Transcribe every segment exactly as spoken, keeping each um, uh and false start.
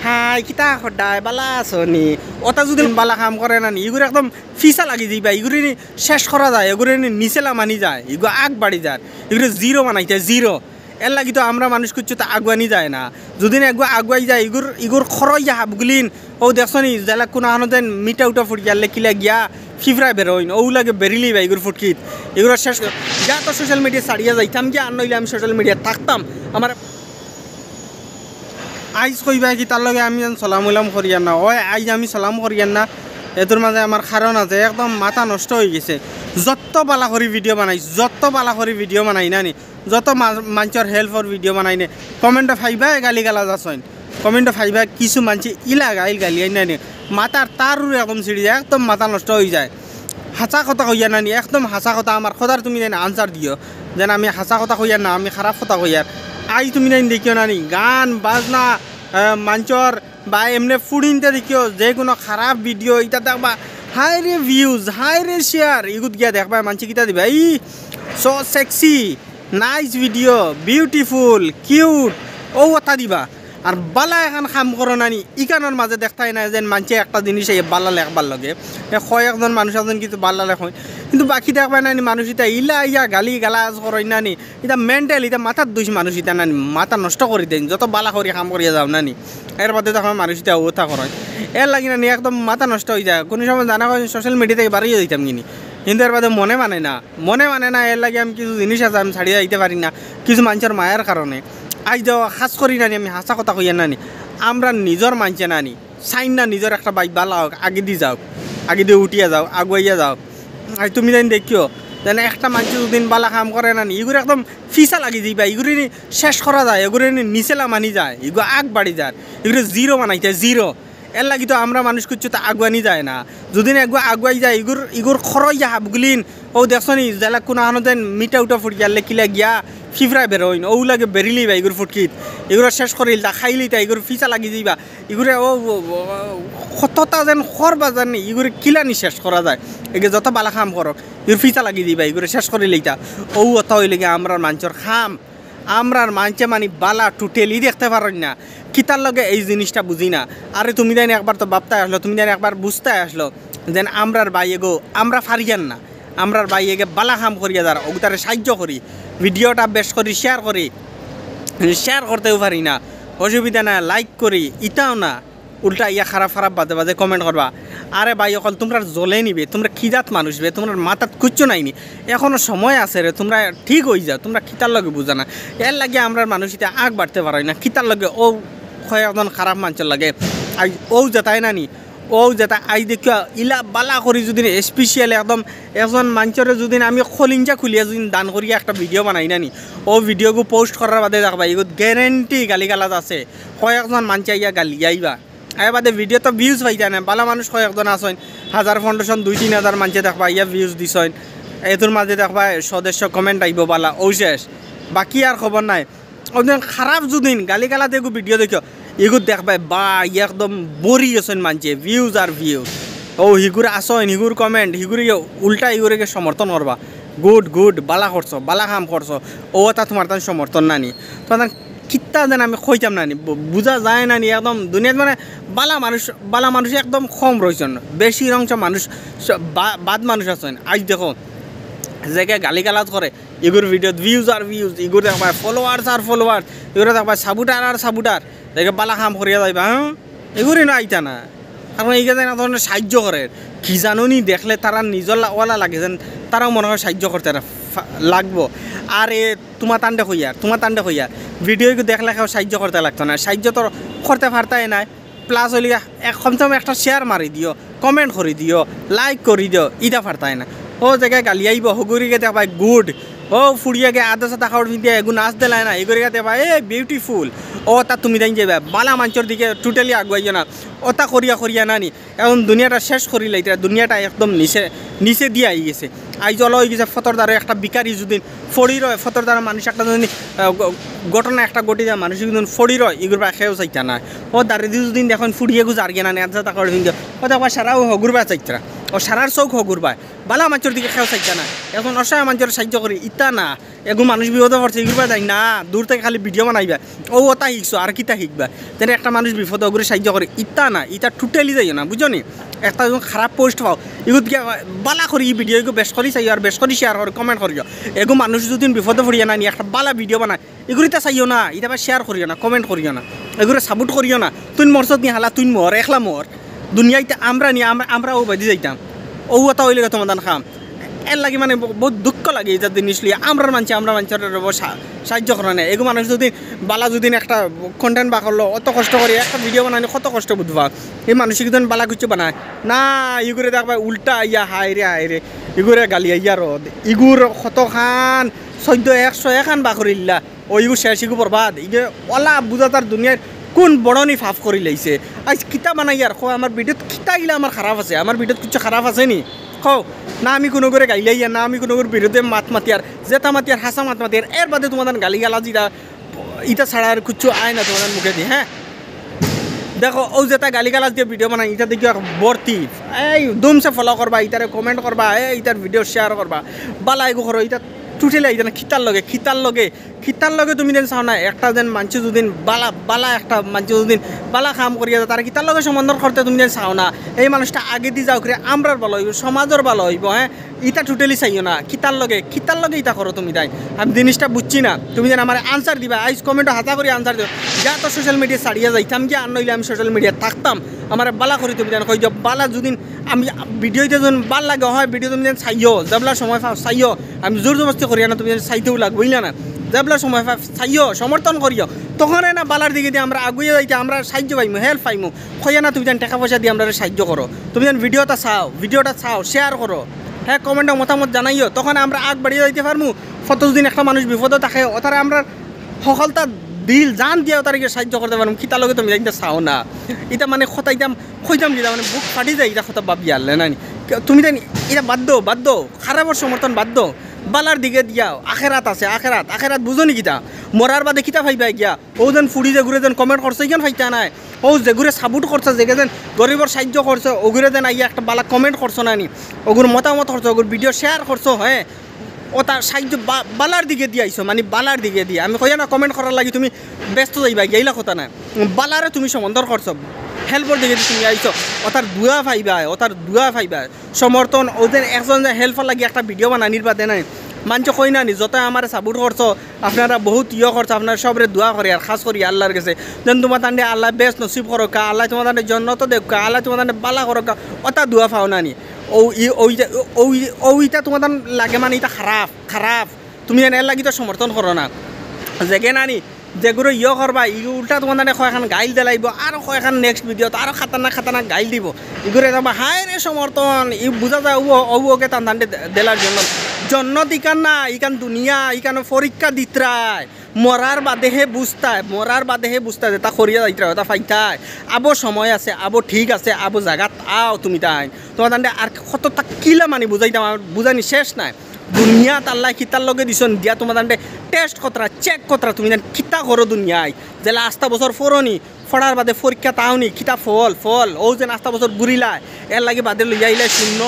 হাই, কিতা খড্ডায়, বালা আছো নি? ওটা যদি বালা কাম করে না নি, ইগুরে একদম ফিসা লাগি দিবা, ইগুরে নি শেষ করা যায়, ইগুরে নি নিচে লামানি যায়, ইগু আগ বাড়ি যার, ইগুরে জিরো বানাইতে, জিরো। এর লাগি তো আমরা মানুষ কিচ্ছু তো আগুয়ানি যায় না। যদি না এগু আগুয়াই যায়, ইগুর, ইগুর খরইয়া হাবগুলিন, ও দেখছো নি, জেলা কোন আহানো দেন মিটা উটা ফুটি গেলে কিলা গিয়া ফিফরা বেরোইন, ও লাগে বেরিলি বা ইগুর ফুটকিত, ইগুর শেষ কর-, যা তো সোশ্যাল মিডিয়া ছাড়িয়া যাইতাম গিয়া, আর নইলে আমি সোশ্যাল মিডিয়া থাকতাম। আমার আইজ কইবা কি তার লগে আমি যেন সালাম উলাম করিয়ার না, ওই আইজ আমি সালাম করিয়ার না, এটার মাঝে আমার কারণ আছে, একদম মাথা নষ্ট হয়ে গেছে। যত বালা করি ভিডিও বানাই, যত বালা করি ভিডিও বানাই না নি, যত মা-, মানষর হেল্পর ভিডিও বানাই নে, কমেন্টে ফাইবা গালি গালাজ আছইন, কমেন্টে ফাইবা কিছু মানষে ইলা গাইল গালি আইন না নি, মাথার তার উড়ে একদম ছিঁড়ি যায়, একদম মাথা নষ্ট হয়ে যায়। হাছা কথা কইয়া না নি, একদম হাছা কথা, আমার কথার তুমি যেন আনসার দিও, যেন আমি হাছা কথা কইয়ার না, আমি খারাপ কথা কইয়ার। আইজ তুমি যেন দেখিও না নি, গান বাজনা, আহ, মানষর বা এমনে ফুড়িনতে দেখিও, যে কোনো খারাপ ভিডিও ইটা দেখবা, হাই রে ভিউজ, হাই রে শেয়ার, ইগুত গিয়া দেখবা মানষে কিতা দিবা, ই so sexy, nice video, beautiful, cute, ও ওটা দিবা। আর বালা এখন কাম করো না নি, ইখানোর মাঝে দেখতাই না যেন মানষে একটা জিনিস এই বালা লেখবার লগে, এ কয়েকজন মানুষ আছেন কিছু বালা লেখইন, কিন্তু বাকি দেখবায় না নি মানুষ ইতা ইলা ইয়া গালি গালাজ করইন না নি, ইতা মেন্টাল, ইতা মাথার দুষ মানুষ ইতা না নি, মাথা নষ্ট করি দেন, যত বালা করি কাম করিয়া যাও না নি, এর বাদে তখন মানুষ ইতা ওটা করইন, এর লাগি না নি একদম মাথা নষ্ট হয়ে যায়। কোনো সময় জানা হয় সোশ্যাল মিডিয়া থেকে বাড়িয়ে দিতাম কিনি, কিন্তু এর বাদে মনে মানে না, মনে মানে না, এর লাগি আমি কিছু জিনিস আছে আমি ছাড়িয়া যাইতে পারি না, কিছু মানষর মায়ার কারণে। আইজ দেও খাস করি না নি, আমি হাছা কথা কইয়ার না নি, আমরা নিজর মানষে না নি, চাইন না নিজর একটা বাইক বালা হোক, আগেদি যাও, আগেদি উঠিয়া যাও, আগুয়াইয়া যাও। আর তুমি যেন দেখিও, যেন একটা মানষে দুদিন বালা কাম করে না নি, ইগুরে একদম ফিসা লাগি দিবা, ইগুরে নি শেষ করা যায়, ইগুরে নি নিচে লামানি যায়, ইগু আগ বাড়ি যার, ইগুরে জিরো বানাইতে, জিরো। এর লাগি তো আমরা মানুষ কিচ্ছু তো আগুয়ানি যায় না। যদি না এগু আগুয়াই যায়, ইগুর, ইগুর খরইয়া হাবগুলিন, ও দেখছো নি, জেলা কোন আহানো দেন মিটা উটা ফুটি গেলে কিলা গিয়া ফিফরা বেরোইন, ও লাগে বেরিলি বা ইগুর ফুটকিত, ইগুরে শেষ করিল তা খাইলি তা ইগুর ফিসা লাগি দিবা, ইগুরে ও, ও, ও, কতটা যেন খর বাজার নি, ইগুরে কিলানি শেষ করা যায়। এগে যত বালা কাম করো, ইগুর ফিসা লাগি দিবা, ইগুরে শেষ করিল ইতা। ও অত হইলে গিয়া আমরা মানষর কাম, আমরার মানষে মানি বালা টোটালি দেখতে পারইন না, কিতার লগে এই জিনিসটা বুঝি না। আরে তুমি তাইন একবার তো ভাবতায় আসলো, তুমি তাইন একবার বুঝতায় আসলো, যেন আমরার বাইয়ে গো, আমরা ফারিয়ার না, আমরার বাইয়ে গে বালা কাম করিয়া যারা, ওগুতারে সাহায্য করি, ভিডিওটা বেশ করি শেয়ার করি, শেয়ার করতেও পারি না, অসুবিধা না, লাইক করি, ইতাও না, উল্টা ইয়া খারাপ খারাপ বাজে বাজে কমেন্ট করবা। আরে ভাই অকল, তোমরা জ্বলে নিবে, তোমরা কি জাত মানুষ বে, তোমরা মাথাত কিচ্ছু নাই নি, এখনো সময় আছে রে, তোমরা ঠিক হয়ে যাও, তোমরা কিতার লগে বুঝা না। এর লাগে আমরার মানুষ ইতা আগ বাড়তে পারই না, কিতার লগে ও কয়েকজন খারাপ মানষর লগে। আর ও যেতাই না নি, ও যেতা আই দেখিয়া ইলা বালা করি যদি স্পেশাল একদম একজন মানষরে যদি আমি খলিঞ্জা খুলিয়া যদি দান করিয়া একটা ভিডিও বানাই না নি, ও ভিডিওগু পোস্ট করার বাদে দেখবা, ইগুত গ্যারেন্টি গালি গালাজ আছে, কয়েকজন মানষে আইয়া গালি আইবা। এর বাদে ভিডিও তো ভিউজ পাইতা না, বালা মানুষ কয়েকজন আছইন, হাজার পনেরোশো, দুই তিন হাজার মানষে দেখবা, ইয়া ভিউজ দিছইন, এতুর মাঝে দেখবা সদস্য কমেন্ট আইবো বালা, ও শেষ, বাকি আর খবর নাই। ওদিন খারাপ যুদিন গালি গালাজ এগু ভিডিও দেখিও, ইগুত দেখবায় বা একদম ভরি গেছইন মানষে, ভিউজ আর ভিউজ। ও হিগুর আছইন, হিগুর কমেন্ট, হিগুরে উল্টা হিগুরে সমর্থন করবা। গুড, গুড, বালা করছো, বালা কাম করছো, ও এটা তোমার তান সমর্থন না নি। তোমার তান কিত্তা যেন আমি কইতাম না নি, বু-, বুঝা যায় না নি, একদম দুনিয়াত মানে বালা মানুষ, বালা মানুষ একদম কম রইছইন, বেশির অংশ মানুষ স-, বা-, বাদ মানুষ আছইন। আইজ দেখো, যেগে গালি গালাজ করে, ইগুর ভিডিওত ভিউজ আর ভিউজ, ইগুর দেখবায় ফলোয়ার্স আর ফলোয়ার্স, ইগুর দেখবায় সাপোর্টার আর সাপোর্টার, দেখে বালা কাম করিয়া যাইবা, হ্যাঁ? এগুরে না আইতা না, কারণ এই যে না ধরনের সাহায্য করে, কি জানো নি, দেখলে তারা নিজর লা-, ওয়ালা লাগে, যেন তারাও মনে হয় সাহায্য করতে রা-, ফা-, লাগবো। আর এ তোমার তান্ডে কইয়ার, তোমার তান্ডে কইয়ার, ভিডিও দেখলে কেউ সাহায্য করতে লাগতো না, সাহায্য তো করতে পারতাই নাই। প্লাস হইলে এক, কমসে কম একটা শেয়ার মারি দিও, কমেন্ট করি দিও, লাইক করি দিও, ইটা পারতায় না। ও জায়গায় গালি আইবো, হগুরিগে দেখবায় গুড। ও ফুড়িয়াগে আধা সাদা কাপড় পিন্দিয়া এগু নাচ দিলায় না, এগুরিগে দেখবায় এ বিউটিফুল। ও তা তুমি তাইন যাইবা, বালা মানষর দিকে টোটালি আগুয়াইও না। ওটা করিয়া করিয়া না নি, এখন দুনিয়াটা শেষ করি লাইতে, দুনিয়াটা একদম নিচে, নিচে দিয়া আই গেছে। আইজ অলা হয়ে গেছে ফতর দ্বারা একটা ভিখারি যদি ফড়ি রয়, ফতর দ্বারা মানুষ একটা যদি, আহ, ঘ-, ঘটনা একটা ঘটি যায়, মানুষ যদি ফড়ি রয়, ইগুর বা কেউ চাইতা না। ও দাঁড়িয়ে যদি দেখুন ফুড়িয়ে গুজার গিয়ে না, নেতা তা করে কিন্তু, ও দেখবা সারা ও হগুর বা চাইতরা। ও সারার চউখ হগুর বায়, বালা মানষর দিকে কেউ চাইতা না। এখন অসহায় মানষর সাহায্য করি, ইতা না। এগু মানুষ বিপদো পড়ছে, ইগুর বায় যাই না, দূর থাকি খালি ভিডিও বানাইবা। ও ওটা শিখছো, আর কিতা শিখবা? তেনে একটা মানুষ বিপদো, ওগুরে সাহায্য করি, ইতা না, ইতা totally যাইও না, বুঝছো নি? একটা যখন খারাপ পোস্ট পাও, ইগুত গিয়া বালা করি ই ভিডিও ইগু বেশ করি চাইও, আর বেশ করি শেয়ার করি, কমেন্ট করিও। এগু মানুষ যদি বিপদো পড়িয়া না নি, একটা বালা ভিডিও বানায়, ইগুরে ইতা চাইও না, ইতা আবার শেয়ার করিও না, কমেন্ট করিও না, ইগুরে সাপোর্ট করিও না। তুই মরছত নি হালা, তুই মর, একলা মর। দুনিয়াইতে আমরা নি, আমরা, আমরা ও বাদি যাইতাম। ও ওটা হইলে তোমার দান খাম। এর লাগি মানে ব-, বহুত দুঃখ লাগে ইতা জিনিস লইয়া। আমরার মানষে, আমরার মানষর সা-, সাহায্য করে না। এগু মানুষ যদি বালা যদি একটা কন্টেন্ট বার করলো, অত কষ্ট করি একটা ভিডিও বানানি, কত কষ্ট বুঝবা। এই মানুষ একজন বালা কিছু বানায় না, ইগুরে দেখবা উল্টা আইয়া হায় রে, হায় রে, ইগুরে গালি আইয়া রদ, ইগুর কতখান চৈদ্দ একশো এখান বার করিল্লা। ও ইগু শেষ, ইগু বরবাদ। ইগে ওলা বুঝা তার দুনিয়ার কোন বড় নি ফাফ করি লাইছে। আইজ কিতা বানাই আর কো, আমার ভিডিওত কিতা ইলা আমার খারাপ আছে? আমার ভিডিওত কিছু খারাপ আছে নি? কও না, আমি কোনো করে গাইলাইয়ার না, আমি কোনো করে বিরুদ্ধে মাত মাতিয়ার, যেটা মাতিয়ার হাসা মাত মাতিয়ার। এর বাদে তোমাদের গালি গালা যেটা, ইটা ছাড়া আর কিছু আয় না তোমাদের মুখে দি, হ্যাঁ? দেখো, ও যেটা গালি গালাজ দিয়ে ভিডিও বানাই, ইটা দেখিও এক ভর্তি। এই দুমসে ফলো করবা, ইটারে কমেন্ট করবা, এই ইটার ভিডিও শেয়ার করবা, বালা এগু করো, ইটা টুটেলে ইটা না, খিতার লগে, খিতার লগে, খিতার লগে তুমি যেন চাও না, একটা যেন মানষে যদি বালা, বালা একটা মানষে যদি বালা কাম করিয়া যায়, তারা খিতার লগে সম্বোধন করতে তুমি যেন চাও না। এই মানুষটা আগে দি যাও করে আমরার ভালো হইব, সমাজর ভালো হইব, হ্যাঁ? ইটা টুটেলি চাইও না, খিতার লগে, খিতার লগে ইটা করো তুমি তাই। আমি জিনিসটা বুঝছি না, তুমি যেন আমার আনসার দিবা, আইজ কমেন্টও হাতা করে আনসার দিও। যা তো সোশ্যাল মিডিয়া ছাড়িয়া যাইতাম কি, আর নইলে আমি সোশ্যাল মিডিয়া থাকতাম। আমার বালা করি তুমি যেন কই দিও, বালা যদি আমি ভিডিওতে যখন বালা লাগে হয়, ভিডিও তুমি যেন চাইও, যেবলা সময় পাও চাইও, আমি জোর জবরদস্তি করি না, তুমি যেন চাইতেও লাগবো, বুঝলা না? যেবলা সময় পাও চাইও, সমর্থন করিও, তখন না বালার দিকে দিয়ে আমরা আগুয়ে যাইতে, আমরা সাহায্য পাইমু, হেল্প পাইমু। কইয়া না তুমি যেন টাকা পয়সা দিয়ে আমরা সাহায্য করো, তুমি যেন ভিডিওটা চাও, ভিডিওটা চাও, শেয়ার করো, হ্যাঁ, কমেন্টে মতামত জানাইও, তখন আমরা আগ বাড়িয়ে যাইতে পারমু। কতদিন একটা মানুষ বিপদে থাকে, ওটারে আমরা হকলতা দিল জান দিয়ে ওটারে গিয়ে সাহায্য করতে পারমু। খিতার লগে তুমি যাইতে চাও না, ইটা মানে কথা ইটা কইতাম কিতা, মানে বুক ফাটি যায়, ইটা কথা ভাবি আনলে না নি? কে-, তুমি তাই নি-, ইটা বাদ দেও, বাদ দেও, খারাপর সমর্থন বাদ দেও, বালার দিকে দিয়াও, আখেরাত আছে, আখেরাত, আখেরাত বুঝো নি কিতা? মরার বাদে কিতা পাইবা গিয়া? ও যেন ফুড়ি যেগুরে যেন কমেন্ট করছে, ইখান পাইতা নাই। ও যেগুরে সাপোর্ট করছে, যেগে যেন গরিবর সাহায্য করছে, ওগুরে যেন আইয়া একটা বালা কমেন্ট করছো না নি, ওগুর মতামত করছো, ওগুর ভিডিও শেয়ার করছো, হ্যাঁ, ওটা সাহায্য বা-, বালার দিকে দিয়ে আইছো, মানে বালার দিকে দিয়ে। আমি কইয়া না কমেন্ট করার লাগি তুমি ব্যস্ত যাইবা, গেইলা কথা না, বালারে তুমি সমর্থন করছো, হেল্পর দিকে দিয়ে তুমি আইছো, ওটার দোয়া পাইবা, ওটার দোয়া পাইবা। সমর্থন, ও যে একজন যে হেল্পর লাগি একটা ভিডিও বানানির বাদে নাই, মানষে কই না নি, যত আমারে সাপোর্ট করছো, আপনারা বহুত ইয়ে করছো, আপনারা সবরে দোয়া করি আর খাস করি আল্লাহর কাছে, যেন তোমার তান্ডে আল্লাহ বেশ নসিব করুক্কা, আল্লাহ তোমার তান্ডে জন্নত দেউক্কা, আল্লাহ তোমার তান্ডে বালা করুক্কা, ওটা দোয়া পাও না নি। ও ই-, ওই যে, ওই, ওইটা তোমার তান লাগে মানে ইটা খারাপ, খারাপ। তুমি যেন এর লাগি তো সমর্থন করো না। যেগে না নি, যেগুরে ইয়ে করবা, ই উল্টা তোমার তান্ডে কয়খান গাইল দিলাইব, আরো কয়খান নেক্সট ভিডিওত আরো খাতারনাক খাতারনাক গাইল দিব। ইগুরে যাবা, হায় রে সমর্থন, ই বুঝা যায় ও, ও ওকে তান তান্ডে দে-, দিলার জন্য। জন্নত ইখান না, ইখান দুনিয়া, ইখান পরীক্ষা দিতরায়। মরার বাদে হে বুঝতায়, মরার বাদে হে বুঝতায়, যেটা করিয়া যাইতরায়, ওটা পাইতায়। আবো সময় আছে, আবো ঠিক আছে, আবো জাগাত আও তুমি তাই। তোমার তান্ডে আর কত তা কিলা মানে বুঝাইতাম, আমার বুঝানি শেষ নাই। দুনিয়াত আল্লাহ কিতার লগে দিছন দিয়া তোমার তান্ডে টেস্ট করতরা, চেক করতরা, তুমি জান কিতা করো দুনিয়ায়। যেলা আস্তা বছর ফরনি, ফড়ার বাদে পরীক্ষা তাও নি, কিতা ফল, ফল, ও যেন আস্তা বছর ঘুরিলায়, এর লাগি বাদে লইয়া আইলায় শূন্য,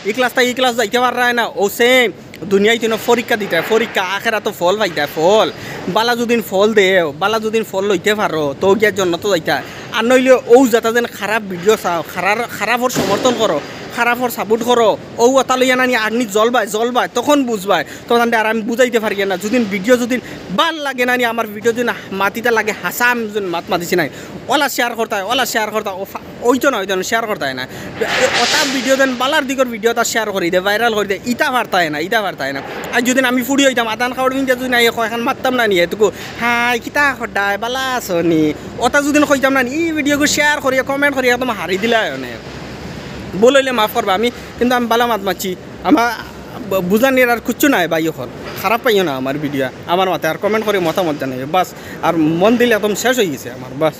ই ক্লাস তাই ই ক্লাস যাইতে পাররায় না, ও সেম। দুনিয়ায় তিনো পরীক্ষা দিতে হয়, পরীক্ষা, আখেরাতো ফল পাইতে হয়, ফল। বালা যুদিন ফল দেও, বালা যুদিন ফল লইতে পারো, তো গিয়া জন্নতো যাইতা। আর নইলে ও যাতা যেন খারাপ ভিডিও চাও, খারাপ, খারাপর সমর্থন করো, খারাপর সাপোর্ট করো, ও ওটা লইয়া নানি আগনি জ্বলবায়, জ্বলবায়, তখন বুঝবায়। তখন আর আমি বুঝাইতে পারি না। যুদিন ভিডিও যুদিন বালা লাগে নানি, আমার ভিডিও যুদিন মাতিতা লাগে হাছা, আমি যুদিন মাত মাতিছি নাই, ওলা শেয়ার করতায়, ওলা শেয়ার করতায়, ও ফা-, ওইতো না, ওইতো না, শেয়ার করতায় না। ওটা ভিডিও দেন, বালার দিকর ভিডিও তা শেয়ার করি দে, ভাইরাল করি দে, ইটা পারতায় না, ইটা পারতায় না। আর যুদিন আমি ফুড়ি হইতাম, আদান কাপড় পিন্ধিয়া যুদিন আইয়া কয়, এখন মারতাম না নি, এটুকু, "হাই, কিতা খড্ডায়, বালা আছো নি?" ওটা যুদিন কইতাম না নি, ই ভিডিওগু শেয়ার করি, কমেন্ট করি, একদম হারি দিলায় অনে। ভুল হইলে মাফ করবা, আমি কিন্তু আমি বালা মাত মারছি। আমার ব-, বুঝানির আর কিচ্ছু নাই ভাই, এখন খারাপ পাইও না আমার ভিডিও, আমার মাতে আর কমেন্ট করে মতামত জানাইও, বাস। আর মন দিল একদম শেষ হয়ে গেছে আমার, বাস।